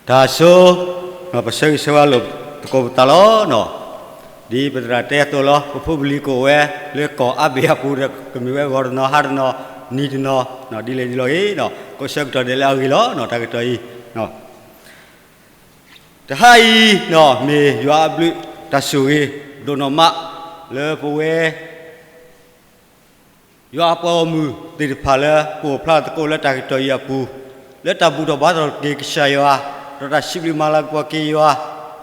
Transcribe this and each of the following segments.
တၢ်ဆိ, ပဆၢဂ့ၤဆၢဝါလိာ်သကိးပသးလီၤ. ဒ်ပသရၣ်တဲအသိးလီၤ, ပဖိပလံၤကအိၣ်ဝဲလၢကီၢ်အါဘ့ၣ်အပူၤဒီး ကမ့ၢ်ဝဲဂီၤတနီၤ ဟါတနီၤ နံၤတနီၤ, ဒ်လဲၣ်ဒ်လဲၣ်ဂ့ၤ, ကိးဆၢကတီၢ်ဒဲးလၢအဂ့ၤလီၤ. တၢ်ကတီၢ်အံၤ တဟါအံၤ မ့ၢ်ယွၤအဘျုးတၢ်ဆိၣ်ဂ့ၤဒိၣ်နီၢ်မး လၢပဝဲ ယွၤအပှၤဂီၢ်မုၢ်သ့ၣ်တဖၣ်လၢ ပအိၣ်ဖျါသကိးလၢတၢ်ကတီၢ်အံၤအပူၤ, လၢတၢ်ဘူၣ်ထီၣ်ဘါထီၣ်က့ၤကစၢ်ယွၤ, ဒီးတၢ်စံးဘျုးမၤလၤကပီၤက့ၤယွၤ,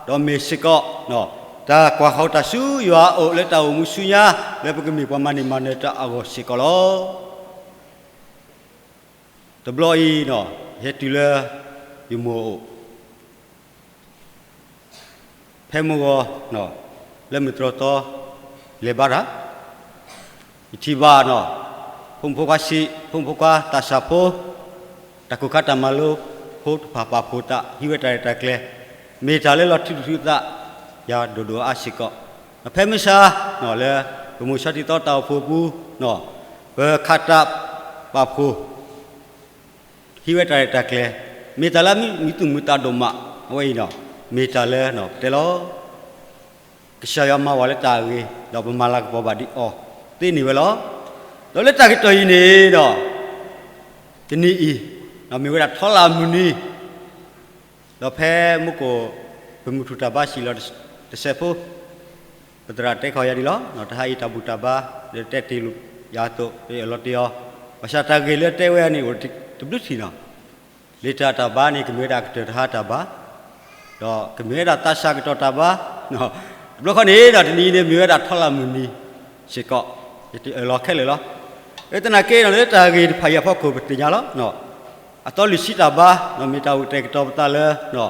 ဒီးမ့ၢ်စ့ၢ်ကီး တၢ်ကွၢ်ဃီၤတၢ်ဆူယွၤအအိၣ်လၢတၢ်အိၣ်မူဆူညါ လၢပကမ့ၢ်ပှၤမၤန့ၢ်မၤနၢၤတၢ်အဂီၢ်စ့ၢ်ကီးလီၤ. တဘျီအံၤ ယဟဲတုၤလၢယမိၢ်အအိၣ် ဖဲမုၢ်ဂီၤ လၢမုၢ်တြီၢ်သီ လဲၤဘါတၢ်, ယထံၣ်ဘၣ် ဖိမုၣ်ဖိခွါဆံး, ဖိမုၣ်ဖိခွါသးစၢ်ဖိ, တၢ်ကိၢ်ခါတၢ်မၤလိဖိတဖၣ်ပာ်ဖှိၣ်သး ဟံးဝဲတၢ်ရဲၣ်တၢ်ကျဲၤ, မ့ၢ်တၢ်လၢလီၤထူသထူသး ယၤဒိၣ်ဒိၣ်အါစ့ၢ်ကီး, ဒီးဖဲမုၢ်ဆါ လၢပမိၢ်ဆီထံသီတၢ်အိၣ်ဖှိၣ်ပူၤ ပခးတၢ်ပာ်ဖှိၣ် ဟံးဝဲတၢ်ရဲၣ်တၢ်ကျဲၤ, မ့ၢ်တၢ်လၢမုာ်သူၣ်မုာ်သးဒိၣ်မး, အဝဲအံၤ မ့ၢ်တၢ်လၢ ပတဲလီၤ ကစၢ်ယွၤမၤဝဲလၢတၢ်အဂ့ၤ, ဒီးပမၤလၤကပီၤဘၣ်ဒ်အီၤသ့န့ၢ်ဝဲလီၤ. ဒီးလၢတၢ်ကတီၢ်အံၤန့ၣ်ဒီး တနံၤအံၤ မ့ၢ်ဝဲဒၣ်ထီလၣ်မုၢ်နံၤ, ဒီးဖဲမူခိၣ် ပမုၢ်ထူၣ်တၢ်ဘါစံၣ်လီၤတစဲးဖိ ပသရၣ်တဲခီယၤဒ်လီၤ, တဟါအံၤတၢ်ဘူၣ်တၢ်ဘါ ဒီးတဲတ့ၢ်ယၤအသိး ယအၢၣ်လီၤတ့ၢ်အီၤ, ဘၣ်ဆၣ်တၢ်ဂ့ၢ်လၢတဲဝဲန့ၣ် အိၣ်တဘျုးထံၣ်နီၤ, လံာ်တၢ်တၢ်ဘါန့ၣ် ကမ့ၢ်ဝဲဒၣ်ကတၢၢ်တဟါတၢ်ဘါ, ဒီးကမ့ၢ်ဝဲဒၣ်သးစၢ်ကတီၢ်တၢ်ဘါ, တဘျီခီန့ၣ်ဒီး တနံၤအံၤန့ၣ် မ့ၢ်ဝဲဒၣ်ထီလၣ်မုၢ်နံၤစ့ၢ်ကီး, ယတအၢၣ်လီၤခဲလၢာ်လီၤ. သနာ်က့ဒီး လၢတၢ်ဂ့ၢ်တဖၣ်အံၤအဖီခိၣ်ပသ့ၣ်ညါလီၤ. အသီလွံၢ်ဆံတၢ်ဘါ မ့ၢ်တၢ်အိၣ်ကတဲာ်ကတီၤပသးလၢ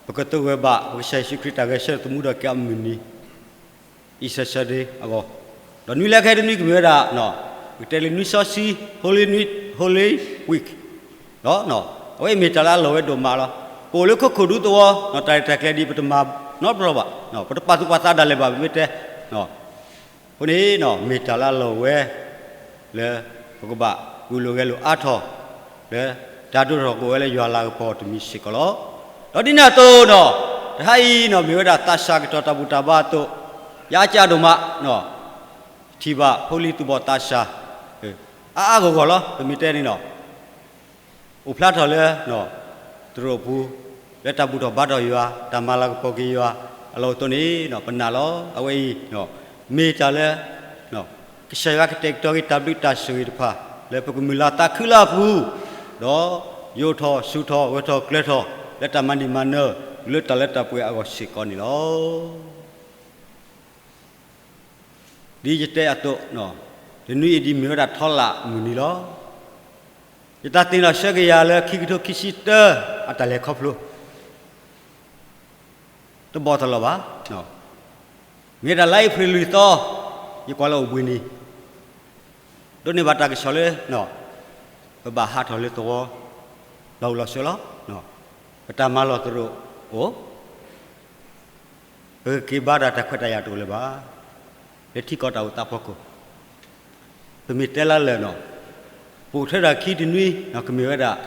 ပကသဂၢၢ်ဘၣ် ပကစၢ်ယ့ၣ်ၡူးခရံာ်တၢ်ဂဲၤဆၢထၢၣ်သမူထီၣ်က့ၤအမုၢ်နံၤ Easter Sunday အဂီၢ်, ဒီးနွံလၢခဲတနွံကမ့ၢ်ဝဲဒၣ် ပကတဲလၢနွံစီဆှံ Holy Week လီၤ. အဝဲအံၤမ့ၢ်တၢ်လၢအလီၢ်ဝဲဒိၣ်မးလီၤ. ပအိၣ်လၢခိခိၣ်ဒူသဝီ တၢ်ရဲၣ်တၢ်ကျဲၤဒ်ပတမၤနီတဘျီဘၣ်, ပတပာ်သူၣ်ပာ်သးဒၣ်လဲာ်ဘၣ် ပမ့ၢ်တဲ အဃိန့ၣ် မ့ၢ်တၢ်လၢအလီၢ်ဝဲ လၢပကဘၣ်ဂုာ်လိာ်ဂဲၤလိာ်အါထီၣ် လၢ တၢ်ဒိၣ်ထီၣ်ကအိၣ်ဝဲလၢယွၤလၤကပီၤတမံၤစ့ၢ်ကီးလီၤ. ဒီးဒ်န့ၣ်အသိးဒီး တဟါအံၤ မ့ၢ်ဝဲဒၣ်သးစၢ်ကတီၢ်တၢ်ဘူၣ်တၢ်ဘါအသိး, ယအါကၢဒိၣ်မး ထံၣ်ဘၣ်ဖိလံၤသူၣ်ဘီၣ်သးစၢ် အါအါဂီၢ်ဂီၢ်လီၤ. ပမ့ၢ်တဲန့ၣ်ဒီး အိၣ်ဖျါထီၣ်လၢ သရိာ်ပူၤ လၢတၢ်ဘူၣ်ထီၣ်ဘါထီၣ်ယွၤ တၢ်မၤလၤကပီၤက့ၤယွၤ အလီၢ်အိၣ်အသိးန့ၣ် ပနာ်လီၤ. အဝဲအံၤ မ့ၢ်တၢ်လၢ ကစၢ်ယွၤကတဲာ်ကတီၤက့ၤတၢ်ဘျုးတၢ်ဆိၣ်ဂ့ၤတဖၣ် လၢပကမုၢ်လၢ်သးခုလၢအပူၤ, ဒီးယိးထီၣ်ဆူၣ်ထီၣ်ဂဲၤထီၣ်ကျၢၤထီၣ် လၢတၢ်မၤန့ၢ်မၤနၢၤ တုၤလၢတၢ်လၢတၢ်ပှဲၤအဂီၢ်စ့ၢ်ကီးန့ၣ်လီၤ. ဒ်ယတဲအသိး, တနွံအံၤဒ်မ့ၢ်ဝဲဒၣ်ထီလၣ်မုၢ်နံၤလီၤ. ယတၢ်သ့ၣ်နီၣ်ဆၢက့ၤယၤလၢခံကထိခံဆံတၢ အတၢ်လဲၤခီဖျိ တဘီၣ်တလီၢ်ဘၣ်. မ့ၢ်ဝဲဒၣ်လါအ့ဖြ့ၣ်လွံၢ်သီ ယကွၢ်လၢအိၣ်ဘှံးနံၤ ဒိးန့ၢ်ဘၣ်တၢ်ကစီၣ်လၢ ပဘၣ်ဟးထီၣ်လၢသဝီ လီၤဂာ်လီၤစၢၤလီၤ. ပတၢ်မၤလီၢ်သရိာ်အိၣ် ပကက့ၤဘါတၢ်တၢ်ခွဲးတၢ်ယာ်တအိၣ်လၢၤဘၣ်. လၢထံကီၢ်တၢ်အိၣ်သးဖီခိၣ် ပမ့ၢ်တဲလၢလၢာ်နီၤ, ပအိၣ်ထဲဒၣ်ခံတနွံ ကမ့ၢ်ဝဲဒၣ်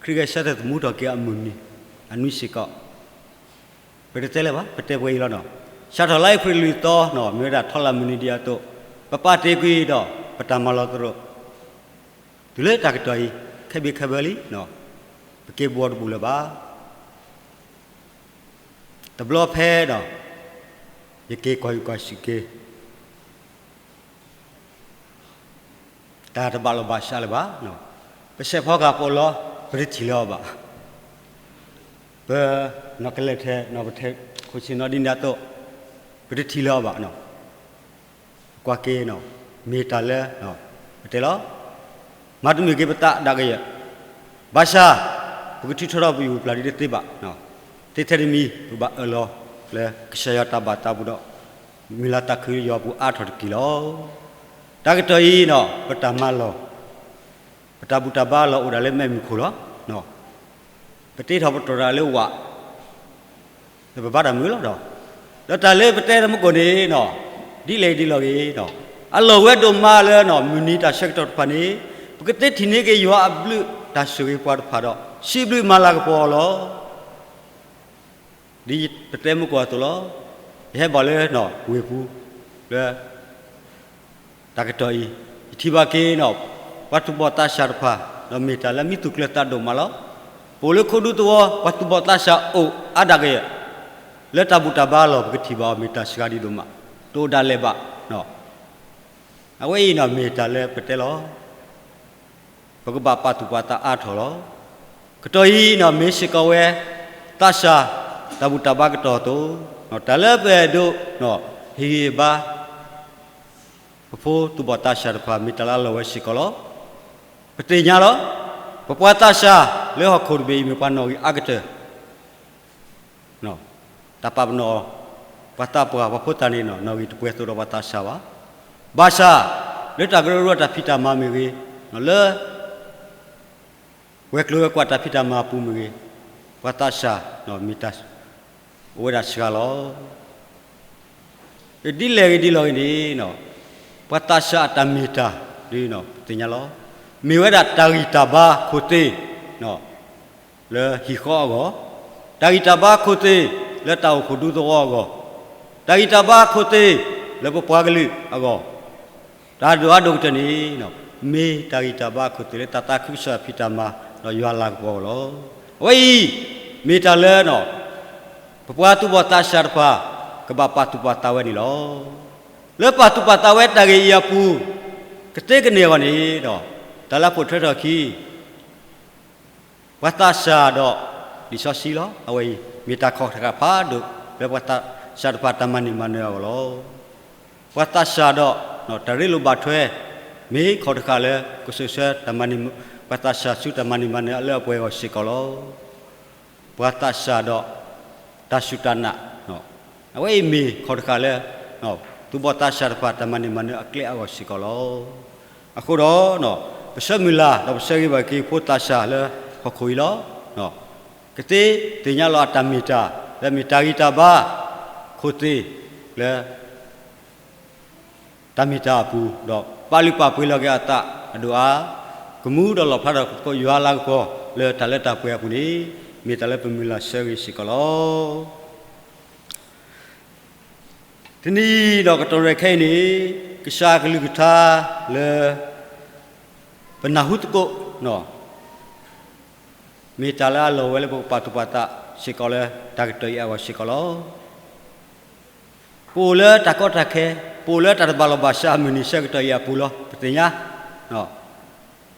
ခရံာ်ဂဲၤဆၢထၢၣ်သမူထီၣ်က့ၤအမုၢ်နံၤ အနွံစ့ၢ်ကီး, ပတတဲလၢၤဘၣ်, ပတဲပှဲၤအံၤလီၤနီၤ. စးထီၣ်လါအ့ဖြ့ၣ်လွံၢ်သီနီၤ မ့ၢ်ဝဲဒၣ်ထီလၢမုၢ်နံၤဒ်အသိး, ပပာ်တ့ၢ်ကွံာ်ဒီး ပတၢ်မၤလီၢ်သရိာ် တုၤလၢတၢ်ကတီၢ်အံၤ ခဲဘ့ၣ်ခဲဘၢလံ, ပက့ၤဘှီတဘူၣ်လၢၤဘၣ်. တဘျီဖဲဒီး ယက့ၤကွၢ်ဟံၣ်ကွၢ်ဆူၣ်က့ၤ တၢ်တဘၣ်လီၢ်ဘၣ်စးလၢၤဘၣ်. ပဆဲးဖီကဟၣ်ဖိလီၤ ပတထံၣ်လၢၤအီၤဘၣ်. ပနီၢ်ကလဲၤထဲ နီၢ်ပထဲခိၣ်ဆ့ၣ်နီၤဒ်န့ၣ်အသိး ပတထံၣ်လၢၤအီၤဘၣ်. ကွၢ်က့ၤ မ့ၢ်တၢ်လၢ ပတဲလီၤ မၤတမုာ်က့ၤပသးဒၣ်ကယဲၢ်, ဘၣ်ဆၣ် ပကထုးထီၣ်ထီၣ်ပယူၢ်ပျၢ်ဒ်တသ့ဘၣ်. သ့ထဲတမံၤ ပဘၣ်အၢၣ်လီၤလၢကစၢ်ယွၤတၢ်ဘၣ်သးပူၤဒီး မုၢ်လၢ်သးခုယွၤပူၤအါထီၣ်တက့ၢ်လီၤ. တၢ်ကတီၢ်အံၤ ပတၢ်မၤလီၢ် ပတၢ်ဘူၣ်တၢ်ဘါလီၢ်အိၣ်ဒၣ်လၢမဲးမုၢ်ခိၣ်လီၤ. ပတ့ထီၣ်ပတြီၢ်တၢ်လၢဝး လၢပဘါတၢ်မုာ်လီၤဒီး, ဒီးတၢ်လၢပတဲတမူကီၢ်န့ၣ် ဒ်လဲၣ်ဒ်လဲၣ်ဂ့ၤ, အလီၢ်ဝဲဒိၣ်မးလၢ မုၢ်နံၤတၢ်ဆၢကတီၢ်တဖၣ်န့ၣ် ပကသ့ထံၣ်န့ၢ်က့ၤယွၤအဘျုးတၢ်ဆိၣ်ဂ့ၤပှၤတဖၣ်ဒီး စံးဘျုးမၤလၤကပီၤအီၤလီၤ. ဒ်ပတဲမုၢ်ကီၢ်အသိးလီၤ. ယဟဲဘၣ်လၢဝ့ၢ်ပူၤ လၢ တၢ်ကတီၢ်အံၤ ယထံၣ်ဘၣ်က့ၤနီၤ ပှၤသူၣ်ဘီၣ်သးစၢ်တဖၣ် ဒီးမ့ၢ်တၢ်လၢမံသူၣ်ကျၢၤသးဒိၣ်မးလီၤ. ပအိၣ်လၢခိၣ်ဒူသဝီ ပှၤသူၣ်ဘီၣ်သးစၢ်အိၣ်အါဒၣ်ကယဲၢ် လၢတၢ်ဘူၣ်တၢ်ဘါလီၢ် ပကထံၣ်ဘၣ်အီၤ မ့ၢ်တၢ်စှၤဒံးဒိၣ်မး တအိၣ်ဒၣ်လဲာ်ဘၣ်. အဝဲအံၤနီၤ မ့ၢ်တၢ်လၢပတဲလီၤ ပကဘၣ်ပာ်သူၣ်ပာ်သးအါထီၣ်လီၤ. ကတီၢ်အံၤနီၤ မ့ၢ်စ့ၢ်ကီးဝဲ သးစၢ် တၢ်ဘူၣ်တၢ်ဘါကတီၢ်အသိး, တၢ်လၢပအဲၣ်ဒိး ဟ့ၣ်ဂံၢ်ဘါ ပဖိသူၣ်ဘီၣ်သးစၢ်တဖၣ် မ့ၢ်တၢ်လၢအလီၢ်ဝဲစ့ၢ်ကီးလီၤ. ပသ့ၣ်ညါလီၤ ပပှၤသးစၢ်လၢဟီၣ်ခိၣ်တဘ့ၣ်အံၤ မ့ၢ်ပှၤနီၣ်ဂံၢ်အါကတၢၢ် တၢ်ပာ်ပနီၣ် ပှၤသးပှၢ်ပှၤဖိသၣ်န့ၣ် နီၣ်ဂံၢ်တပှဲၤသိးဒီးပှၤသးစၢ်ဘၣ်. ဘၣ်ဆၣ် လၢတၢ်ကရၢကရိတၢ်ဖံးတၢ်မၤမ့ၢ်ဂ့ၤ, လၢ ဝဲၤကျိၤဝဲၤကွာ်တၢ်ဖံးတၢ်မၤအပူၤမ့ၢ်ဂ့ၤ, ပှၤသးစၢ် မ့ၢ်တၢ် အိၣ်ဝဲဒၣ်စှၤလီၤ. ဒ်လဲၣ်ဂ့ၤဒ်လဲၣ်ဂ့ၤန့ၣ် ပှၤသးစၢ်အတၢ်မ့ၢ်တၢ်ဒ် ပသ့ၣ်ညါလီၤ. မ့ၢ်ဝဲဒၣ်တၢ်ဂံၢ်တၢ်ဘါခိၣ်သ့ၣ် လၢဟံၣ်ဃီအဂီၢ်, တၢ်ဂံၢ်တၢ်ဘါခိၣ်သ့ၣ် လၢတၢ်အိၣ်ဖှိၣ်ဒူသဝီအဂီၢ်, တၢ်ဂံၢ်တၢ်ဘါခိၣ်သ့ၣ် လၢပပှၤကလုာ်အဂီၢ်, တၢ်ဒိၣ်အါဒိၣ်ကတၢၢ်န့ၣ် မ့ၢ်တၢ်ဂံၢ်တၢ်ဘါခိၣ်သ့ၣ်လၢတၢ်သးခုကစီၣ်ဖံးတၢ်မၤ ဒီးယွၤလၤကပီၤအဂီၢ်လီၤ. အဝဲအံၤ မ့ၢ်တၢ်လၢ ပပှၤသူၣ်ဘီၣ်သးစၢ်တဖၣ် ကဘၣ်ပာ်သူၣ်ပာ်သးဝဲန့ၣ်လီၤ. လၢပာ်သူၣ်ပာ်သးဝဲတၢ်ဂ့ၢ်အံၤအပူၤ ကသ့ကန့ၢ်အဂီၢ်န့ၣ်ဒီး တၢ်လၢအပိာ်ထွဲထီၣ်အခံ ပှၤသးစၢ်ဒီးလံာ်စီဆှံလီၤ. အဝဲအံၤ မ့ၢ်တၢ်ခီၣ်တဃာ်ဖးဒိၣ် လၢပှၤသးစၢ်တဖၣ်တၢ်မၤန့ၢ်မၤနၢၤအဂီၢ်လီၤ. ပှၤသးစၢ်ဒီး တၢ်ရ့လိာ်ဘၣ်ထွဲ မ့ၢ်ခီၣ်တဃာ်လၢ ကစိာ်ဆှၢတၢ်မၤန့ၢ် ပှၤသးစၢ်ဆူတၢ်မၤန့ၢ်မၤနၢၤအလၢအပှဲၤအဂီၢ်စ့ၢ်ကီးလီၤ. ပှၤသးစၢ်ဒီး တၢ်စူၢ်တၢ်နာ် အဝဲအံၤမ့ၢ်ခီၣ်တဃာ်လၢ သူၣ်ဘီၣ်သးစၢ်တဖၣ် တၢ်မၤန့ၢ်မၤနၢၤအကျဲအဂီၢ်စ့ၢ်ကီးလီၤ. အဃိဒီး ပဆၢမုၢ်လၢ် ဒီးပဆၢဂ့ၤဘၣ်က့ၤဖိသးစၢ်လၢဟီၣ်ခိၣ်အံၤလီၤ. ကသ့သ့ၣ်ညါလီၤအတၢ်မ့ၢ်တၢ် လၢမ့ၢ်တၢ်ဂံၢ်တၢ်ဘါ ခိၣ်သ့ၣ်လၢ တၢ်မ့ၢ်တၢ်အပူၤ ဒီးပာ်လုၢ်ပာ်ပှ့ၤလီၤက့ၤအသးအဒိၣ်အါ, ကမူဒီးလီၣ်ဖျါထီၣ်သကိးယွၤအလၤကပီၤ လၢတၢ်လၢတၢ်ပှဲၤအပူၤန့ၣ် မ့ၢ်တၢ်လၢပမုၢ်လၢ်ဆၢဂ့ၤစ့ၢ်ကီးလီၤ. တနံၤဒီးကတီၢ်ရဲၣ်ခဲအံၤန့ၣ် ကစၢ်အကလုၢ်ကထါလၢ ပနၢ်ဟူသကိး မ့ၢ်တၢ်လၢအလီၢ်ဝဲလၢပကပာ်သူၣ်ပာ်သးစ့ၢ်ကီးလၢတၢ်ကတီၢ်အံၤအဂီၢ်စ့ၢ်ကီးလီၤ. ပအိၣ်လၢတၢ်ကီတၢ်ခဲ, ပအိၣ်လၢတၢ်တဘၣ်လီၢ်ဘၣ်စးအမုၢ်နံၤဆၢကတီၢ်အံၤအပူၤလီၤ. ပသ့ၣ်ညါ ပ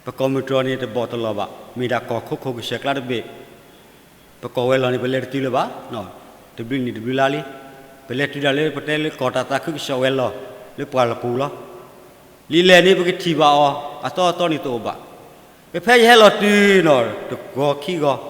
ကီၢ်မုၢ်တြီၤန့ၣ်တဘီၣ်တလီၢ်ဘၣ်, မ့ၢ်ဒၣ်ကီၢ်ခိခိၣ်ကစၢၢ်ကျါတဘ့ၣ်, ပကီၢ်ဝဲၤလီၢ်န့ၣ် ပလဲၤတတုၤလၢၤဘၣ်, တဘျုးနံၣ်တဘျုးလါလံ, ပလဲၤတုၤဒၣ်လၢပတဲလၢကီၢ်တၢ်သးခုကစီၣ်ဝဲၤလီၢ် လၢပှၢ်လီၢ်ပူၤလီၤ. လံာ်လဲၢ်န့ၣ် ပကထံၣ်ဘၣ်အီၤ အသီအသီန့ၣ်တအိၣ်ဘၣ်. ပဖဲယဟဲလီၤတုၤနီၤ တဂီၤခံဂီၤ ပ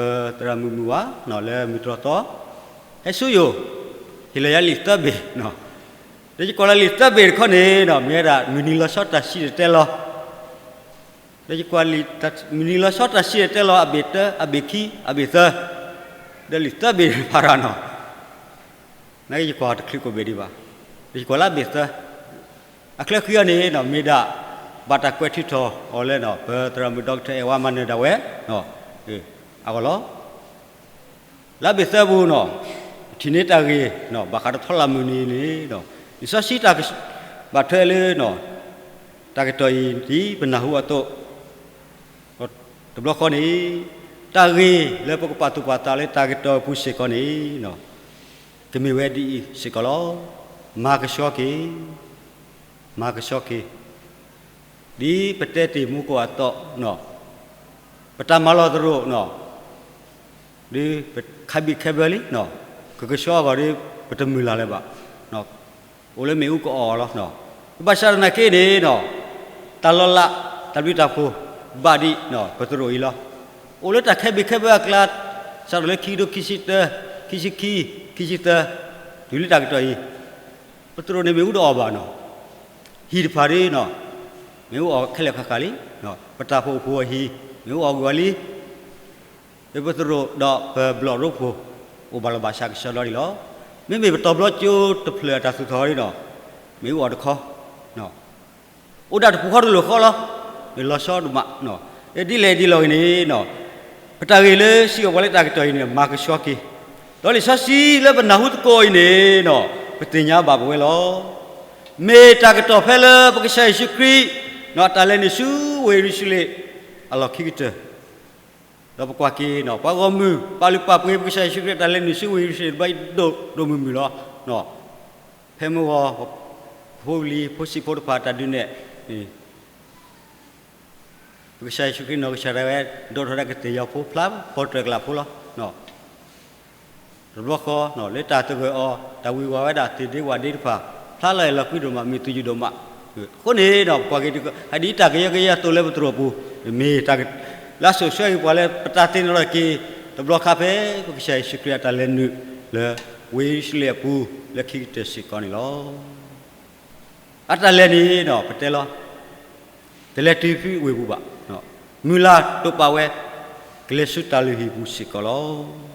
သရၣ်မုၣ်မုၢ်ဝါ လၢမုၢ်တြီၤသီ ဟဲဆူယအိၣ်, ဟ့ၣ်လီၤယၤလံာ်သၢဘ့ၣ်, ဒီးယကွၢ်လၢလံာ်သၢဘ့ၣ်တခီန့ၣ် မ့ၢ်ဝဲဒၣ် မုၢ်နံၤလီၤဆီတၢ်စံၣ်တဲၤတဲလီၤ, ဒီးယကွၢ် မုၢ်နံၤလီၤဆီတၢ်စံၣ်တဲၤတဲလီၤ အဘ့ၣ်တၢ အဘ့ၣ်ခံ အဘ့ၣ်သၢ, ဒီးလံာ်သၢဘ့ၣ်ဖးရၤနီၤ နာ်က့ယကွၢ်တချုးကိးဘ့ၣ်ဒံးဘၣ်, ဒီးယကွၢ်လၢအဘ့ၣ်သၢ, အချၢဃံအီၤန့ၣ် မ့ၢ်ဒၣ် ဘၣ်တၢ်ကွဲးထုးထီၣ်အီၤလၢ ပသရၣ်မုၣ်ဒီကထၢၣ်အဲၣ်ဝါမၤနၢၤဒၣ်ဝဲ အဂီၢ်လီၤ. လၢအဘ့ၣ်သၢပူၤနီၤ ပထံၣ်န့ၢ်တၢ်ဂ့ၢ် ဘၣ်ဃးဒီးထီလၢ်မုၢ်နံၤန့ၣ် လံာ်စီဆှံတၢ်ဘၣ်ထွဲလၢ တၢ်ကတီၢ်အံၤဒ်ပနၢ်ဟူအသိး တဘျီဃီန့ၣ် တၢ်ဂ့ၢ်လၢပကပာ်သူၣ်ပာ်သးလၢတၢ်ကတီၢ်အပူၤစ့ၢ်ကီးန့ၣ် ကမ့ၢ်ဝဲဒ်အံၤစ့ၢ်ကီးလီၤ. မၤကဆှီက့ၤ, မၤကဆှီက့ၤ, ဒ်ပတဲတ့ၢ်မူကီၢ်အသိး ပတၢ်မၤလီၤသရိာ် ဒ်ပခးဘံၣ်ခဲဘၢလံ ကကဆှီအဂီၢ်ဒီး ပတမုၢ်လၢ်လၢၤဘၣ်, အိၣ်လၢမ့ၣ်အူကအီၣ်လီၤ. ဘၣ်ဆၣ်သနာ်က့န့ၣ် တၢ်လီၤလး တၢ်ဘျုးတၢ်ဖှိၣ် ဘၣ်ဒံးပသရိာ်အံၤလီၤ. အိၣ်လၢတၢ်ခဲဘံၣ်ခဲဘၢအကျါ စးထီၣ်လၢခံကထိခံဆံတၢ ခံဆံခံ ခံဆံသၢ တုၤလၢတၢ်ကတီၢ်အံၤ ပသရိာ်န့ၣ်မ့ၣ်အူတအီၣ်ဘၣ်နီၤ. ဟံၣ်တဖၣ်ဒ်နီၤ မ့ၣ်အူအီၣ်ခဲလၢာ်ဃၣ်ဃၣ်လံ, ပတၢ်ဖှိၣ်အိၣ်ဖှိၣ်အဟံၣ် မ့ၣ်အူအီၣ်ဂုၤဂၤလံ. ပသရိာ်ဒီးပဘျီၣ်ရိဖှိၣ် အိၣ်ဘၣ်လီၤဘၣ်စးကဆှီဒီလံလီၤ. မ့မ့ၢ်ပတီၤဘျီကၠိတဖျၢၣ်အတၢ်သူၣ်ထီၣ်ဒ်နီၤ မ့ၣ်အူအီၣ်တခီ အိၣ်ဒၣ်တပူၤဃီတလိာ်ဃီလီၤ. မ့ၢ်လီၤဆီဒိၣ်မးနီၤ. ဒ်လဲၣ်ဒ်လဲၣ်ဂ့ၤန့ၣ်, ပတၢ်ဂ့ၢ်လၢစံးဘၣ်ပှၤလၢတၢ်ကတီၢ်အံၤန့ၣ် မၤကဆှီက့ၤ, ဒီးလံာ်စီဆှံလၢပနၢ်ဟူသကိးအံၤန့ၣ်, ပသ့ၣ်ညါဘၣ်ပဝဲလီၤ. မ့ၢ်တၢ်ကတီၢ်ဖဲလၢပကစၢ်ယ့ၣ်ၡူးခရံာ် အတၢ်လဲၤနုာ်ဆူဝ့ၢ်ယရူၤၡလ့ၣ်အလီၢ်ခံကတၢၢ်, ဒီးပကွၢ်က့ၤ ပှၤဂီၢ်မုၢ် ပာ်လုၢ်ပာ်ပှ့ၤပကစၢ်ယ့ၣ်ၡူးခရံာ်အတၢ်လဲၤနုာ်ဆူဝ့ၢ်ယရူၤၡလ့ၣ်တဘျီအံၤ ဒိၣ်ဒိၣ်မုၢ်မုၢ်လီၤ. ဖဲမုၢ်ဂီၤ ဖိပလံၤဖိဆံးဖိတဖၣ်တၢ်ဒုးနဲၣ် ပကစၢ်ယ့ၣ်ၡူးခရံာ်နီၢ်ကစၢ်ဒၣ်ဝဲ ဒိးထီၣ်ဒၣ်ကသ့ၣ်ယီၤဖိ ဖျါဖီတြဲၤကလာ်ဖိလီၤ. တဘျီဃီ လၢတၢ်သဂၢၢ်အီၤ တၢ်ဝံၤဝဲဒၣ်သ့ၣ်ဒ့ဝၣ်ဒ့တဖၣ် ဖျါလီၤအဲၣ်လီၤကွံဒိၣ်မး မ့ၢ်သူၣ်ယုၢ်ဒိၣ်မး. အဃိန့ၣ်ဒီး ပကွၢ်က့ၤ ဟဲဒ်တၢ်ကယၢကယဲၢ်အသိးလၢပသရိာ်ပူၤ မ့ၢ်တၢ်လၢအစိာ်ဆှၢက့ၤပှၤလၢပတၢ်သ့ၣ်နီၣ်ထီၣ်က့ၤ တဘျီခါဖဲ ပကစၢ်ယ့ၣ်ၡူးခရံာ်အတၢ်လဲၤနုာ်လၢ ဝ့ၢ်ယရူၤၡလ့ၣ်အပူၤ လၢခံကတၢၢ်စ့ၢ်ကီးန့ၣ်လီၤ. အတၢ်လဲၤန့ၣ်ဒီး ပတဲလီၤ တလဲၤတုၤဖဲဝ့ၢ်ပူၤဘၣ်, မုၢ်လၢ်တိာ်ပာ်ဝဲ ကလဲၤဆူတၢ်လုၢ်ဟံၣ်ပူၤစ့ၢ်ကီးလီၤ.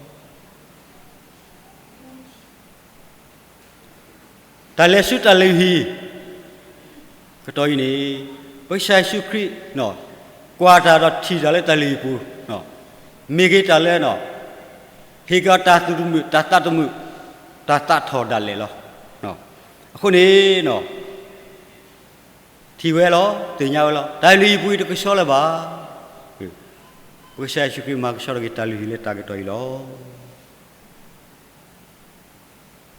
တၢ်လဲၤဆူတၢ်လုၢ်ဟံၣ် ကတီၢ်အံၤန့ၣ် ပကစၢ်ယ့ၣ်ၡူးခရံာ် ကွၢ်တၢ်ဒီးထံၣ်တၢ်လၢတၢ်လုၢ်ဟံၣ်ပူၤ မ့ၢ်ဂ့ၤတၢ်လၢ ဟ့ၣ်က့ၤအီၤတၢ်သူၣ်တမုာ် တၢ်သးတမုာ် တၢ်သးထီၣ်ဒၣ်လဲာ်လီၤ. အဃိန့ၣ် ထံၣ်ဝဲလီၤ သ့ၣ်ညါဝဲလီၤ တၢ်လုၢ်ဟံၣ်ပူၤအံၤတကဆှီလၢၤဘၣ်. ပကစၢ်ယ့ၣ်ၡူးခရံာ်မၤကဆှီထီၣ်က့ၤတၢ်လုၢ်ဟံၣ်လၢတၢ်ကတီၢ်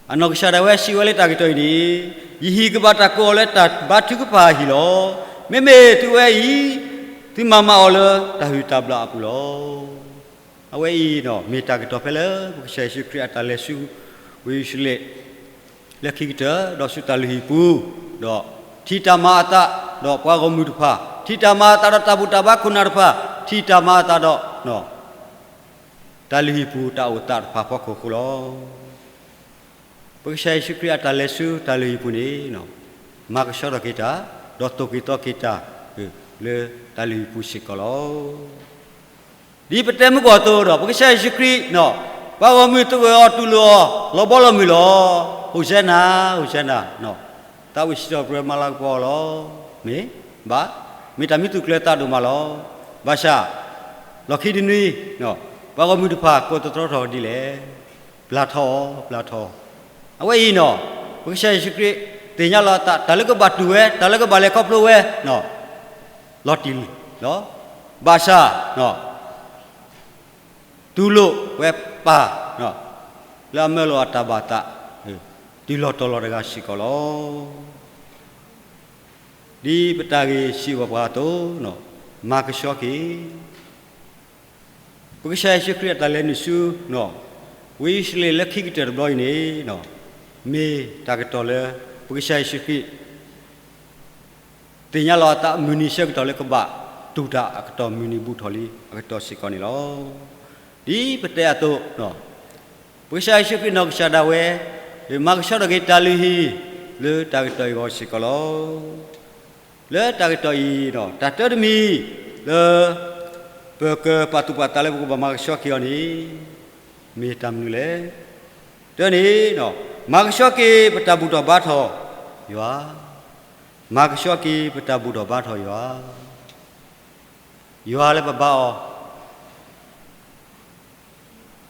အံၤလီၤ. အနီၢ်ကစၢ်ဒၣ်ဝဲစံးဝဲလၢတၢ်ကတီၢ်အံၤန့ၣ်, ယဟံၣ်ကဘၣ်တၢ်ကိးအီၤလၢတၢ်ဘါထုကဖၣ်အဟံၣ်လီၤ. မ့မ့ၢ်သုဝဲအံၤ သုမၤမၤအီၤလၢတၢ်ဟုၣ်တၢ်ဘျၣ်အပူၤလီၤ. အဝဲအံၤ မ့ၢ်တၢ်ကတီၢ်ဖဲလၢ ပကစၢ်ယ့ၣ်ၡူးခရံာ်အတၢ်လဲၤဆူ ဝ့ၢ်ယရူၤၡလ့ၣ် လၢခံကတၢၢ် ဒီးဆူတၢ်လုၢ်ဟံၣ်ပူၤ, ဒီးထံၣ်တၢ်မၤအသး ဒီးပှၤဂီၢ်မုၢ်တဖၣ်, ထံၣ်တၢ်မၤအသးဒီးတၢ်ဘူၣ်တၢ်ဘါခိၣ်နၢ်တဖၣ်, ထံၣ်တၢ်မၤအသးဒီး တၢ်လုၢ်ဟံၣ်ပူၤတၢ်အိၣ်သးတဖၣ်အဖီခိၣ်အဃိလီၤ. ပကစၢ်ယ့ၣ်ၡူးခရံာ်အတၢ်လဲၤဆူတၢ်လုၢ်ဟံၣ်ပူၤန့ၣ် မၤကဆှီထီၣ်က့ၤတၢ်, ဒီးသိၣ်က့ၤသီက့ၤတၢ် လၢတၢ်လုၢ်ဟံၣ်ပူၤစ့ၢ်ကီးလီၤ. ဒ်ပတဲမုၢ်ကီၢ်အသိးဒီး ပကစၢ်ယ့ၣ်ၡူးခရံာ် ပှၤဂီၢ်မုၢ်သဂၢၢ်အီၤတူၢ်လိာ်အီၤ လီၤဘီလီၤမုၢ်လီၤ. ဟိၣ်စဲနၤ, ဟိၣ်စဲနၤ, သးဝံၣ်စံးထီၣ်ပတြၢၤမၤလၤကပီၤအီၤလီၤ. မ့ၢ်, ဘၣ်, မ့ၢ်တၢ်မံသူၣ်ကျဲၤသးဒိၣ်မးလီၤ. ဘၣ်ဆၣ် လီၢ်ခံတနွံ ပှၤဂီၢ်မုၢ်တဖၣ်ကိးသတြီထီၣ်ဒ်လဲၣ်. ပျၢ်ထီၣ်အီၤ, ပျၢ်ထီၣ်အီၤ. အဝဲအံၤနီၤ ပကစၢ်ယ့ၣ်ၡူးခရံာ် သ့ၣ်ညါလီၤအသး တၢ်လၢကဘၣ်တူၢ်ဝဲ တၢ်လၢကဘၣ်လဲၤခီဖျိဝဲ လီၤတံၢ်လီၤ. ဘၣ်ဆၣ် တူၢ်လိာ်ဝဲပၢ် လၢအမၢလီၤအတၢ်ဘၣ်သး တုၤလီၤတီၤလီၤတဂၤစ့ၢ်ကီးလီၤ. ဒ်ပတၢ်ဂ့ၢ်စံးဘၣ်ပှၤအသိး မၤကဆှီက့ၤ ပကစၢ်ယ့ၣ်ၡူးခရံာ်အတၢ်လဲၤနုာ်ဆူ ဝ့ၢ်ယရူၤၡလ့ၣ်လၢခံကတၢၢ်တဘျီအံၤန့ၣ် မ့ၢ်တၢ်ကတီၢ်လၢ ပကစၢ်ယ့ၣ်ၡူးခရံာ် သ့ၣ်ညါလီၤအသးမုၢ်နံၤဆၢကတီၢ်လၢကဘၣ်တူၢ်တၢ်အကတီၢ် မုၢ်နံၤဘူးထီၣ်လံအကတီၢ်စ့ၢ်ကီးန့ၣ်လီၤ. ဒ်ပတဲအသိး ပကစၢ်ယ့ၣ်ၡူးခရံာ်နီၢ်ကစၢ်ဒၣ်ဝဲ မၤကဆှီထီၣ်က့ၤတၢ်လုၢ်ဟံၣ် လၢတၢ်ကတီၢ်အံၤအဂီၢ်စ့ၢ်ကီးလီၤ. လၢတၢ်ကတီၢ်အံၤ တၢ်တၢတမံၤ လၢ ပကပာ်သူၣ်ပာ်သးလၢပကဘၣ်မၤကဆှီက့ၤအီၤန့ၣ် မ့ၢ်တၢ်မနုၤလဲၣ်. တၢန့ၣ် မၤကဆှီက့ၤပတၢ်ဘူၣ်ထီၣ်ဘါထီၣ်ယွၤ, မၤကဆှီက့ၤပတၢ်ဘူၣ်ထီၣ်ဘါထီၣ်ယွၤ, ယွၤလၢပဘါအီၤ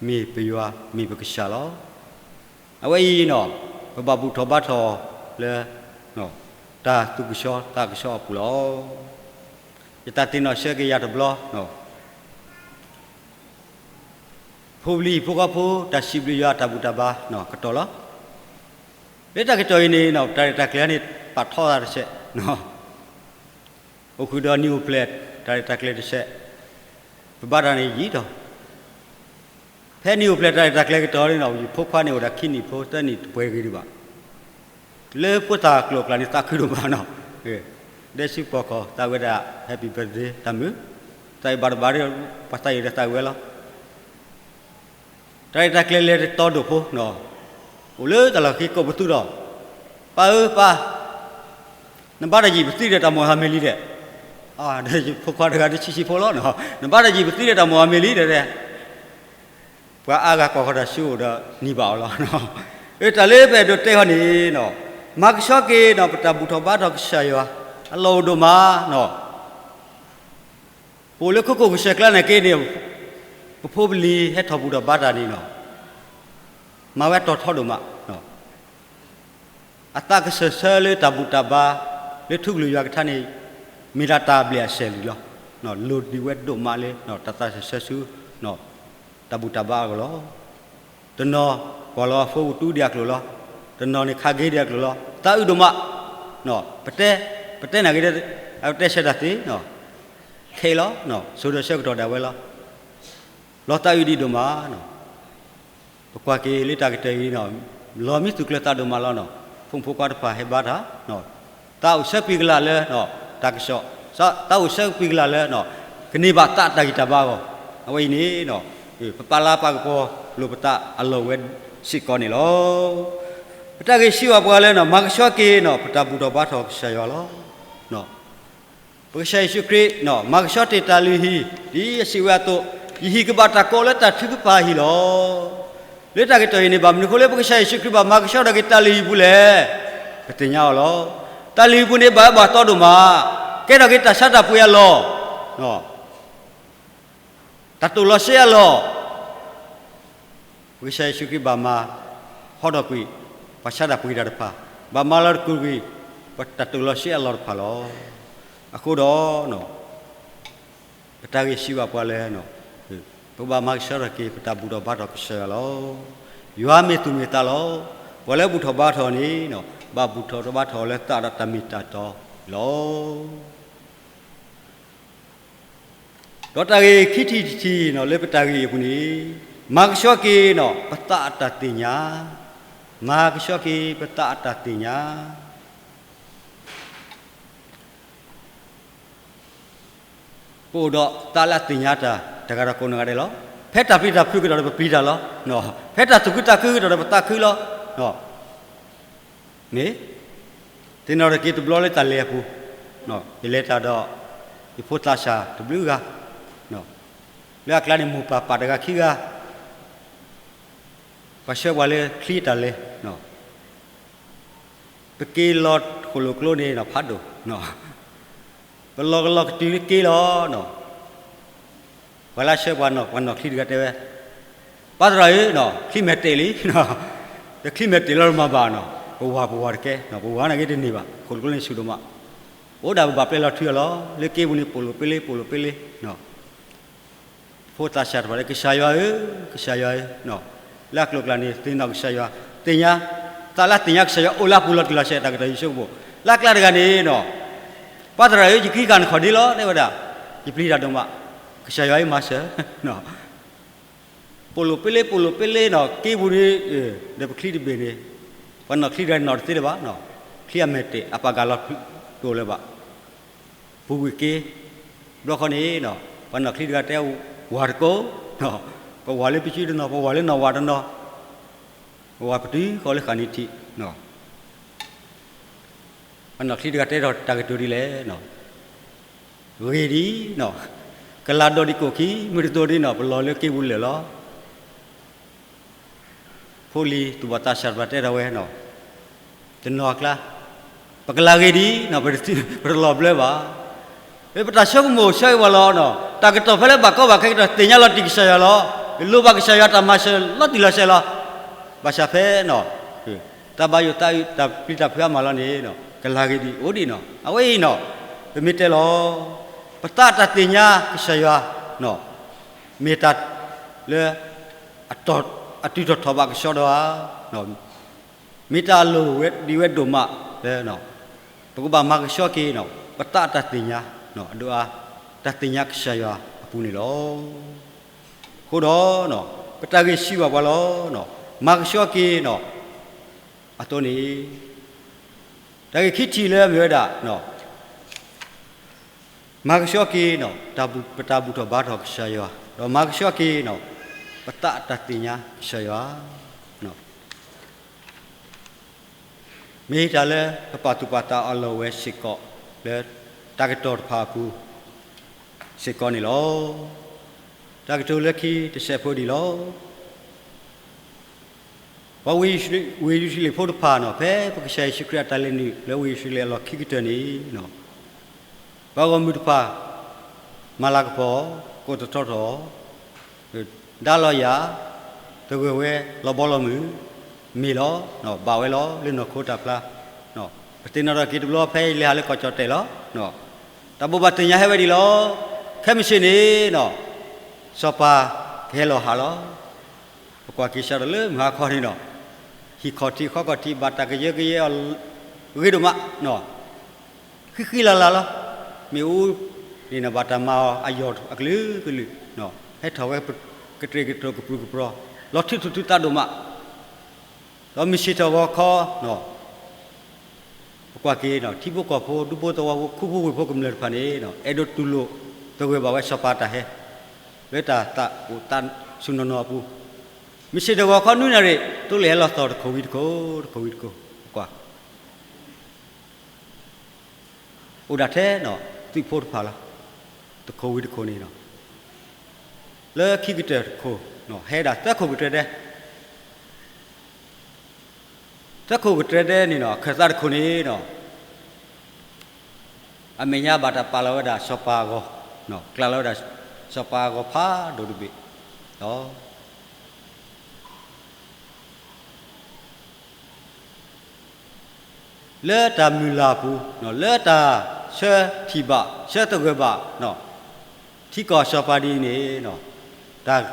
မ့ၢ်ပယွၤ မ့ၢ်ပကစၢ်လီၤ. အဝဲအံၤနီၤ ပဘၣ်ဘူၣ်ထီၣ်ဘါထီၣ်လၢ တၢ်သူၣ်ကဆှီသးကဆှီအပူၤလီၤ. ယတၢ်သ့ၣ်နီၣ်ဆၢက့ၤယၤတဘျီ ဖိပလံၤဖိဃီဖိ တၢ်စံးဘျုးယွၤတၢ်ဘူၣ်တၢ်ဘါကတီၢ်လီၤ. လၢတၢ်ကတီၢ်အံၤန့ၣ် တၢ်ရဲၣ်တၢ်ကျဲၤန့ၣ် ပာ်ထီၣ်သးတစဲး အိၣ်ဃုာ်ဒီးနံၣ်အိၣ်ဖျဲၣ်တၢ်ရဲၣ်တၢ်ကျဲၤတစဲး, ပဘါတၢ်န့ၣ်ယံာ်ဒီး ဖဲနံၣ်အိၣ်ဖျဲၣ်တၢ်ရဲၣ်တၢ်ကျဲၤကတီၢ်န့ၣ် ယဖိခွါန့ၣ်အိၣ်ဒၣ်ခံနံၣ်ဖိသၢနံၣ်တပှဲၤဂ့ၤဒံးဘၣ်. လၢဖိသၣ်ကျိၤကျါန့ၣ် သးခုဒိၣ်မးနီၤ, ဒဲဆူပီၢ်ခီၣ် သးဝဲဒၣ် Happy birthday တၢ်မုာ်, သးအံၤဘၣ်တဘၣ်ဒီး ပှၤသးအံၤဒီးသးဝဲလီၤ. တၢ်ရဲၣ်တၢ်ကျဲၤလဲၤတတီၤဒိၣ်ဖိ, အိၣ်လၢတၢ်လီၢ်ခံကိးပသူဒီး, ပၢ်ဧၢပၢ်, နဘါတၢ်ယံာ်ပသံဒီးတၢ်မိၣ်ဟးမ့ၢ်လံဒီး, ဒီးယဖိခွါတဂၤဒ်ဆံးဆံးဖိလီၤ, နဘါတၢ်ယံာ်ပသံဒီးတၢ်မိၣ်ဟးမ့ၢ်လံဒီး, ပှၤအါဂၤကွၢ်ဃီၤတၢ်ဆူအိၣ်ဒီးနံၤဘၣ်အီၤလီၤ. အၢ တၢ်လၢပအဲၣ်ဒိးတဲဃီန့ၣ်, မၤကဆှီက့ၤနီၤ ပတၢ်ဘူၣ်ထီၣ်ဘါထီၣ်ကစၢ်ယွၤ, အလီၢ်အိၣ်ဒိၣ်မးနီၤ. ပအိၣ်လၢခိခိၣ်ကစၢၢ်ကျါန့ၣ်က့န့ၣ်, ပဖိပလံၤဟဲထီၣ်ဘူၣ်ထီၣ်ဘါတၢ်န့ၣ်, မၤဝဲတီၤထီဒိၣ်မး, အသးကစၢၢ်ဆၢလၢတၢ်ဘူၣ်တၢ်ဘါ လၢထူကလုာ်ယွၤကထါန့ၣ်, မ့ၢ်ဒၣ်တၢ်ဘျဲၣ်အဆဲးလံလီၤ. လိၣ်ဒံးဝဲဒိၣ်မးလၢ တၢ်သးစၢၢ်ဆၢဆူ တၢ်ဘူၣ်တၢ်ဘါအဂီၢ်လီၤ. တနီၤကွၢ်လီၤအဖိပတူဒံးအကျိာ်လီၤ. တနီၤန့ၣ်ခးက့ၤဒံးအကျိာ်လီၤ. သးအုးဒိၣ်မး, ပတဲ, ပတဲနၢ်က့ၤ, အတဲဆၢတၢ်သ့, ခဲအံၤလီၤ, စိၤဒီးဆၢကတီၢ်ဒၣ်ဝဲလီၤ. လီၤသးအုးဒံးဒိၣ်မး, ပကွၢ်က့ၤလၢတၢ်ကတၢၢ်အံၤ, လီၤမံသူၣ်ကျၢၤသးဒိၣ်မးလီၤ. ဖိမုၣ်ဖိခွါတဖၣ်ဟဲဘါတၢ်, သးအိၣ်ဆၢကွံာ်ကလာ်လၢ တၢ်ကစီၣ်, သးအိၣ်ဆၢကွံာ်ကလာ်လၢ ကန့ၢ်ဘၣ်သးတၢ်ဂံၢ်တၢ်ဘါအဂီၢ်, အဝဲအံၤန့ၣ် ပပာ်လၤပာ်ကပီၤလိာ်ပသးအလီၢ်ဝဲစ့ၢ်ကီးန့ၣ်လီၤ. ပတၢ်ဂ့ၢ်စံးဘၣ်ပှၤလၢ မၤကဆှီက့ၤ ပတၢ်ဘူၣ်ထီၣ်ဘါထီၣ်ကစၢ်ယွၤလီၤ. ပကစၢ်ယ့ၣ်ၡူးခရံာ် မၤကဆှီတ့ၢ်တၢ်လုၢ်ဟံၣ် ဒ်အစံးဝဲအသိး, ယဟံၣ်ကဘၣ်တၢ်ကိးလၢတၢ်ထုကဖၣ်အဟံၣ်လီၤ. လၢတၢ်ကတၢၢ်အံၤန့ၣ် ဘၣ်မနုၤအဃိလၢပကစၢ်ယ့ၣ်ၡူးခရံာ်ဘၣ်မၤကဆှီထီၣ်က့ၤတၢ်လုၢ်ဟံၣ်ပူၤလဲၣ်. ပသ့ၣ်ညါအီၤလီၤ. တၢ်လုၢ်ဟံၣ်ပူၤန့ၣ် ဘၣ်အၢဘၣ်သီဒိၣ်မး, ကဲထီၣ်က့ၤတၢ်ဆါတၢ်ပှ့ၤအလီၢ်, တၢ်တိာ်လီၤစ့အလီၢ်, ပကစၢ်ယ့ၣ်ၡူးခရံာ်ဘၣ်မၤဟီထီၣ်ကွံာ် ပှၤဆါတၢ်ပှ့ၤတၢ်တဖၣ်, ဘၣ်မၤလီၤတက့ၢ်ကွံာ် ပတၢ်တိာ်လီၤစ့အလီၢ်တဖၣ်လီၤ. အဃိဒီး ပတၢ်ဂ့ၢ်စံးဘၣ်ပှၤလၢ ပကဘၣ်မၤကဆှီထီၣ်က့ၤ ပတၢ်ဘူၣ်ထီၣ်ဘါထီၣ်ကစၢ်ယွၤလီၤ. ယွၤမ့ၢ်သူၣ်မ့ၢ်သးလီၤ. ပှၤလၢဘူၣ်ထီၣ်ဘါထီၣ်န့ၣ် ဘၣ်ဘူၣ်ထီၣ်ဘါထီၣ်လၢသးဒီးတၢ်မ့ၢ်တၢ်တီလီၤ. ဒီးတၢ်ဂ့ၢ်ခံထံၣ်တထံၣ်န့ၣ် လၢပတၢ်ဂ့ၢ်အပူၤန့ၣ်, မၤကဆှီက့ၤ ပသးအတၢ်သ့ၣ်ညါ, မၤကဆှီက့ၤ ပသးအတၢ်သ့ၣ်ညါ ပအိၣ်ဒီးသးလၢအသ့ၣ်ညါတၢ် တဂၤဒီးကိးဂၤဒဲးလီၤ. ဖဲတၢ်ပျံၤတၢ်ဖုးကဒီးဒီးပပျံၤတၢ်လီၤ. ဖဲတၢ်သူၣ်ခုသးခုကဒီးဒီးပသးခုလီၤ. မ့ၢ်, သ့ၣ်နီၣ်ထီၣ်က့ၤတဘျီလၢတၢ်လဲၤအပူၤ, ယလဲၤတၢ်ဒီး ယဖိသးစၢ်တဘျုးဂၤ, လၢအကျါန့ၣ်မိၢ်ပၢ်ပာ်တဂၤခံဂၤ ပှၤဆှၢပှၤလၢချံတၢ်လဲၤ, ပက့ၤလီၤဃိၣ်လိာ်ကျိန့ၣ်ဖးဒိၣ်, ပလီၤကလီၤကတုၤက့ၤလီၤ. ပှၤလၢဆှၢပှၤနီၣ်, ပှၤနီၣ်ချံတဂၤတဲဝဲ, ပၢ်သရၣ်ဧၢ, ချံမဲာ်တဲာ်လံ, တချံမဲာ်တဲာ်လီၤမၤဘၣ်နီၤ, ပဝၤပဝၤတကဲ, ပဝၤန့ၣ်က့တန့ၢ်ဘၣ်, ဃိၣ်လိာ်ကျိန့ၣ်ဆူၣ်ဒိၣ်မး, အိၣ်ဒၣ်ပဘၣ်ပျဲလီၤထုအီၤလီၤ, လၢက့ပူၤန့ၣ်ပိာ်လိာ်ပ့လ့, ပိာ်လိာ်ပ့လ့ ဖိသးစၢ်တဖၣ်လၢ ကစၢ်ယွၤဧၢ, ကစၢ်ယွၤဧၢ, လၢအကျိၤအကျဲန့ၣ် သ့ၣ်နီၣ်ကစၢ်ယွၤ, သ့ၣ်ညါ, သးလၢသ့ၣ်ညါကစၢ်ယွၤအိၣ်လၢအပူၤလီၤတံၢ်လီၤဆဲး တၢ်ကတၢၢ်ယွၤဆိကမိၣ်, လၢအကျါတဂၤန့ၣ်နီၤ, ပၢ်သရၣ်ဧၢ, ယကဟံးဃာ်နခီၣ်ဒ့လီၤ တဲဝဲဒၣ်, ယပျံၤတၢ်ဒိၣ်မး, ကစၢ်ယွၤအံၤမၤစၢၤ ပိာ်လိာ်ပ့လ့ ပိာ်လိာ်ပ့လ့နီၤ, က့ပူၤန့ၣ်, ဒီးပချံတဘ့ၣ်န့ၣ်, ပှၤနီၣ်ချံတဂၤနီၣ်တသ့လၢၤဘၣ်, ချံအမဲာ်တဲာ် အပာ်ကၤလီၤတအိၣ်လၢၤဘၣ်, ပူၤကွံာ်က့ၤ, ဘျီဃီန့ၣ်, ပှၤနီၣ်ချံတဂၤတဲ, ဝၤတကိး, ပဝၤလၢပစုတနီၤ, ပဝၤလၢနီၢ်ဝၤတနီၤ, ပဝၤပတုၤဃီလၢဃာ်နံၤထံး, ပှၤနီၣ်ချံတဂၤတဲထီၣ်တၢ်ကတိၤဒ်လဲၣ်, ဂ့ၤဒံး, ကလၤဒိးဒံးကိၣ်ခံ, မုၢ်တသိးဒ်နီၤ ပလီၤလၢက့ပူၤလၢာ်လီၤ. ဖိလံၤသူၣ်ဘီၣ်သးစၢ်တဖၣ်တဲထီၣ်ဝဲ, တနီၤအကျါ, ပကလၤဂ့ၤဒံး, ပတလီၤဘျၢဘၣ်. ပတၢ်ဆိကမိၣ်ဆၢဂ့ၤဝဲလီၤ, တၢ်ကတီၢ်ဖဲလၢဘၣ်ကီဘၣ်ခဲကတီၢ် သ့ၣ်ညါလီၤတံၢ်ကစၢ်ယွၤလီၤ. လိၣ်ဘၣ်ကစၢ်ယွၤတၢ်မၤစၢၤလီၤတံၢ်လီၤဆဲးလီၤ. ဘၣ်ဆၣ်ဖဲ တၢ်ဘၣ်ယိၣ်သးအုး တၢ်ပျံၤတၢ်ဖုးအါမးလီၤန့ၣ်, ကလၤဂ့ၤဒံးအိၣ်ဒံးနီၤ. အဝဲအံၤနီၤ, ပမ့ၢ်တဲလီၤ, ပသးတၢ်သ့ၣ်ညါကစၢ်ယွၤ, မ့ၢ်တၢ်လၢ အတုၤထီၣ်ထီၣ်ဘၣ်ကဆှီဒီးဧါ, မ့ၢ်တၢ်အလိၣ်ဝဲဒံးဝဲဒိၣ်မးလၢ ပကဘၣ်မၤကဆှီက့ၤ ပသးတၢ်သ့ၣ်ညါ, အဒိၣ်အါ တၢ်သ့ၣ်ညါကစၢ်ယွၤအပူၤန့ၣ်လီၤ. အဃိဒီး ပတၢ်ဂ့ၢ်စံးဘၣ်ပှၤလီၤ, မၤကဆှီက့ၤ အသိးန့ၣ်, တၢ်ဂ့ၢ်ခံထံၣ်လၢအမ့ၢ်ဝဲဒၣ် မၤကဆှီက့ၤ ပတၢ်ဘူၣ်ထီၣ်ဘါထီၣ်ကစၢ်ယွၤ, ဒီးမၤကဆှီက့ၤ ပသးတၢ်သ့ၣ်ညါကစၢ်ယွၤ, မ့ၢ်တၢ်လၢပပာ်သူၣ်ပာ်သးအလီၢ်ဝဲစ့ၢ်ကီး လၢတၢ်ကတီၢ်တဖၣ်အပူၤစ့ၢ်ကီးန့ၣ်လီၤ. တၢ်ကတိၤလၢခံတစဲးဖိဒ်လီၤ. ပှၤဝ့ၢ်ယရူၤၡလ့ၣ်ဖိတဖၣ်န့ၣ်, ဖဲပကစၢ်ယ့ၣ်ၡူးခရံာ်အတၢ်လဲၤနုာ်လၢဝ့ၢ်ယရူၤၡလ့ၣ်အလီၢ်ခံကတၢၢ်န့ၣ်, ပှၤဂီၢ်မုၢ်တဖၣ် မၤလၤကပီၤ, ကိးတထီထီၣ်, ဒါလီၤယၤ, သဂၢၢ်ဝဲလီၤဘီလီၤမုၢ်, မ့ၢ်လီၤ, ဘၣ်ဝဲလီၤလၢနီၢ်ခိတၢ်ဖျါ, ပသ့ၣ်နီၣ်ထီၣ်က့ၤတဘျီဖဲယလဲၤဟးလၢကီၢ်ကၠီၣ်တဲၣ်လီၤ. တၢ်ဘိးဘၣ်သ့ၣ်ညါဟဲဝဲဒ်လီၤ. ခဲမုၢ်ဆ့ၣ်န့ၣ်, စီၤပၤကဟဲလီၤဟးလီၤ. ပကွၢ်က့ၤစးထီၣ်လၢမုၢ်ဟါခီန့ၣ်ဒီး, ဟံၣ်ခီၣ်ထံးဃီခီၣ်ထံး ဘၣ်တၢ်ကယၢကယဲအီၤဂ့ၤဒိၣ်မး, ဃံဃံလၤလၤလီၤ. မ့ၣ်အူန့ၣ် ဘၣ်တၢ်မၤအီၤအယီၢ်အကလုာ်ကလုာ်, ဟဲထီၣ်ဝဲကတြ့ၣ်ကတြိၣ်ကပြုၢ်ကပြီၤ, လီၤထုးထူၣ်ထုးသးဒိၣ်မး, ဒီးမုၢ်ဆ့ၣ်ထီၣ်ဂီၤခီ, ပကွၢ်က့ၤ ထံဖိကီၢ်ဖိ ဒူဖိသဝီဖိ ခူဖိဝ့ၢ်ဖိကမျၢၢ်တဖၣ်န့ၣ် အဲၣ်ဒိးတူၢ်လိာ်သဂၢၢ်ဘၣ်ဝဲစီၤပၤတၢ်ဟဲ လၢတၢ်သးအိၣ်သးဆူၣ်နီၢ်နီၢ်အပူၤ, မုၢ်ဆ့ၣ်ထီၣ်ဂီၤခီနွံနၣ်ရံၣ် သိလ့ၣ်ဟဲလီၤသီၣ်တခိၣ်ဝံၤတခိၣ် တခိၣ်ဝံၤတခိၣ်, ပကွၢ် အိၣ်ဒၣ်ထဲ သုးဖိတဖၣ်လီၤ. တခိၣ်ဝံၤတခိၣ်န့ၣ်, လၢခံကတၢၢ်တခိၣ်, ဟဲဒၣ်သၢခိၣ်ကတြဲဒဲ, သၢခိၣ်ကတြဲဒဲန့ၣ် ခၢၣ်သးတခိၣ်န့ၣ်, အမဲာ်ညါဘၣ်တၢ်ပာ်လီၤဝဲဒၣ်စီၤပၤအဂီၤ, ကျးလီၤဝဲဒၣ်စီၤပၤအဂီၤဖးဒိၣ်တဘ့ၣ်လီၤ. လၢတၢ်မုၢ်လၢ်အပူၤ, လၢတၢ်ဆၢထံၣ်ဘၣ် ဆၢသဂၢၢ်ဘၣ် ထံကီၢ်စီၤပၤဒ်အံၤန့ၣ်, တၢ်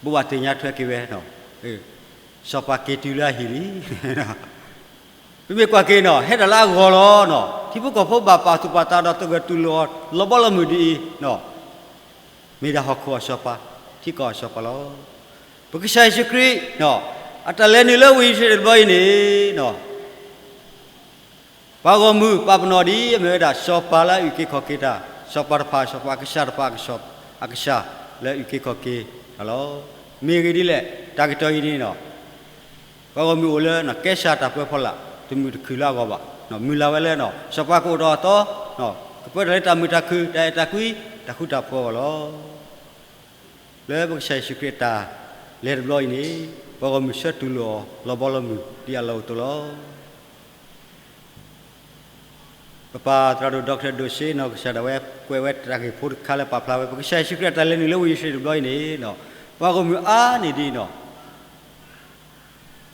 ဘိးဘၣ်သ့ၣ်ညါထွဲက့ၤဝဲ, စီၤပၤက့ၤတုၤလၢအဟံၣ်လံ. ပမ့ၢ်ကွၢ်က့ၤန့ၣ် ဟဲဒၣ်လၢအဂီၢ်လီၤ. ထံဖိကီၢ်ဖိဘၣ်ပာ်သူၣ်ပာ်သးဒီးသဂၢၢ်တူၢ်လိာ်အီၤ လီၤဘီလီၤမုၢ်ဒ်အံၤ, မ့ၢ်ဒၣ်ဟီၣ်ခိၣ်အစီၤပၤ, ထံကီၢ်အစီၤပၤလီၤ. ပကစၢ်ယ့ၣ်ၡူးခရံာ် အတၢ်လဲၤနုာ်လၢဝ့ၢ်အံၣ်စရ့လးတဘျီအံၤန့ၣ်, ပှၤဂီၢ်မုၢ်ပာ်ပနီၣ်ဒ်အမ့ၢ်ဝဲဒၣ် စီၤပၤလၢအအုၣ်က့ၤခီၣ်က့ၤတၢ်, စီၤပၤတဖၣ်အစီၤပၤ, ကစၢ်တဖၣ်အကစၢ်လၢအအုၣ်က့ၤခီၣ်က့ၤတၢ်လီၤ. မ့ၢ်ဂ့ၢ်ဒ်လဲၣ်, တၢ်ကတီၢ်အံၤန့ၣ်, ပှၤဂီၢ်မုၢ်အိၣ်လၢကဲစၢ်တၢ်ပၢဖီလာ် တမုာ်တခုၣ်လၢအဂီၢ်ဘၣ်, မုၢ်လၢ်ဝဲလၢ စီၤပၤကအိၣ်ဒီးအသီ, ကပၢတၢ်လၢတၢ်မုာ်တၢ်ခုၣ် တၢ်အဲၣ်တၢ်ကွံ တၢ်ဃူတၢ်ဖိးအဂီၢ်လီၤ. လၢပကစၢ်ယ့ၣ်ၡူးခရံာ်အတၢ်လဲၤတဘျီအံၤန့ၣ်, ပှၤဂီၢ်မုၢ်ဆၢတူၢ်လိာ်အီၤ လီၤဘီလီၤမုၢ်ဒ်အလီၢ်အိၣ်အသိးလီၤ. ပပၢ်သရၣ်ဒိၣ် ဒီကထၢၣ်ဒိၣ်စ့ နီၢ်ကစၢ်ဒၣ်ဝဲ ကွဲးဝဲတၢ်ဂ့ၢ်ဖိတခါလၢပာ်ဖျါဝဲ ပကစၢ်ယ့ၣ်ၡူးခရံာ်အတၢ်လဲၤနုာ်လၢဝ့ၢ်အံၣ်စရ့လးတဘျီအံၤန့ၣ်, ပှၤဂီၢ်မုၢ်အါန့ၢ်ဒ်အံၤန့ၣ်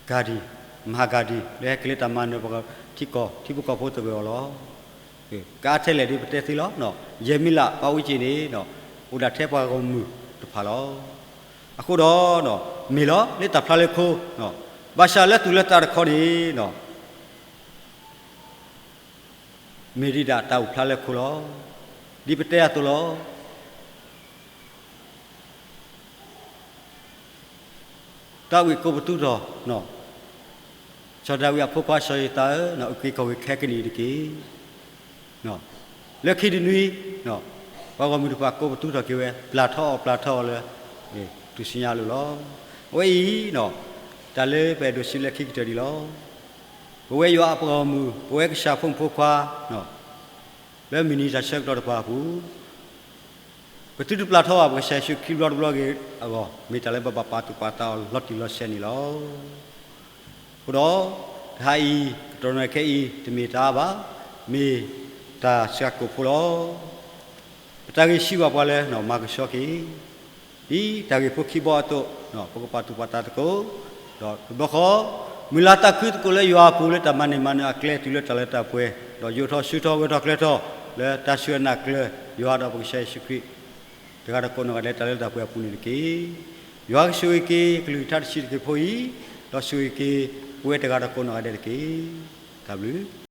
Gandhi, Mahatma Gandhi လၢဟဲက့ၤလၢတၢ်မၤနၢၤပှၤထံကီၢ် ထံဖိကီၢ်ဖိသဂၢၢ်အီၤလီၤ. ကအါထဲလဲၣ်ဒ်ပတဲသ့လီၤ. ယဲၢ်မံလး ပှၤဝံက့ၤန့ၣ် အိၣ်ဒၣ်ထဲပှၤဂီၢ်မုၢ်တဖၣ်လီၤ. အဃိဒီး မ့ၢ်လီၤလၢတၢ်ဖျါလၢခိ, ဘၣ်ဆၣ်လၢသူၣ်လၢသးတခီန့ၣ် မ့ၢ်ဒ်ဒၣ်တၢ်အိၣ်ဖျါလၢခိလီၤ. ဒ်ပတဲအသိးလီၤ. တၢ်ဝံၣ်ကိးပသူထီၣ်, စီၤဒၤဝံးအဖိခွါစီၤယိၤသးဧၢ, အုၣ်က့ၤခီၣ်က့ၤခဲကနံၣ်အံၤတက့ၢ်. လၢခံတနွံ, ပှၤဂီၢ်မုၢ်တဖၣ်ကိးပသူထီၣ်က့ၤဝဲ ပျၢ်ထီအီၤ ပျၢ်ထီအီၤလၢ ထူၣ်စုညါအလိၤလီၤ. အဝဲအံၤ, တၢ်လၢပအဲၣ်ဒိးစံးလၢခံကတၢၢ်ဒ်လီၤ. ပဝဲယွၤအပှၤဂီၢ်မုၢ် ပဝဲကစၢ်ဖိမုၣ်ဖိခွါ လၢမုၢ်နံၤတၢ်ဆၢကတီၢ်တဖၣ်အပူၤ, ပသုတပျၢ်ထီဘၣ်ပကစၢ်ယ့ၣ်ၡူးခရံာ်ဘျီတဘျီဂ့ၤအဂီၢ် မ့ၢ်တၢ်လၢပဘၣ်ပာ်သူၣ်ပာ်သးအီၤလီၤတံၢ်လီၤဆဲးန့ၣ်လီၤ. အဃိဒီး, တဟါအံၤ ကတီၢ်နံၤခဲအံၤ တမ့ၢ်တၢ်အါဘၣ်, မ့ၢ်တၢ်ဆှၢကိာ်ဖိလီၤ. ပတၢ်ဂ့ၢ်စံးဘၣ်ပှၤလၢ မၤကဆှီက့ၤ ဒ်တၢ်ဂ့ၢ်ဖိခံဘီအသိး, ပကပာ်သူၣ်ပာ်သးသကိး, ဒီးတဘျီဃီ, မုၢ်လၢ်သးခုသကိးလၢယွၤအပူၤ လၢတၢ်မၤန့ၢ်မၤနၢၤအကျဲတုၤလၢတၢ်လၢတၢ်ပှဲၤ, ဒီးယိးထီၣ်ဆူထီၣ်ဂဲၤထီၣ်ကျဲထီၣ် လၢတၢ်စူၢ်နာ်ကျၢၤ ယွၤဒီးပကစၢ်ယ့ၣ်ၡူးခရံာ် တဂၤဒီးကိးနီၢ်ဂၤဒဲး တၢ်လၢတၢ်ပှဲၤအပူၤန့ၣ်တက့ၢ်. ယွၤကဆိၣ်ဂ့ၤက့ၤ ကလုၢ်ကထါတဆံးတက့ၢ်ဖိအံၤ, ဒီးဆိၣ်ဂ့ၤက့ၤပဝဲတဂၤဒီးကိးနီၢ်ဂၤဒဲးတက့ၢ်. တၢ်ဘျုး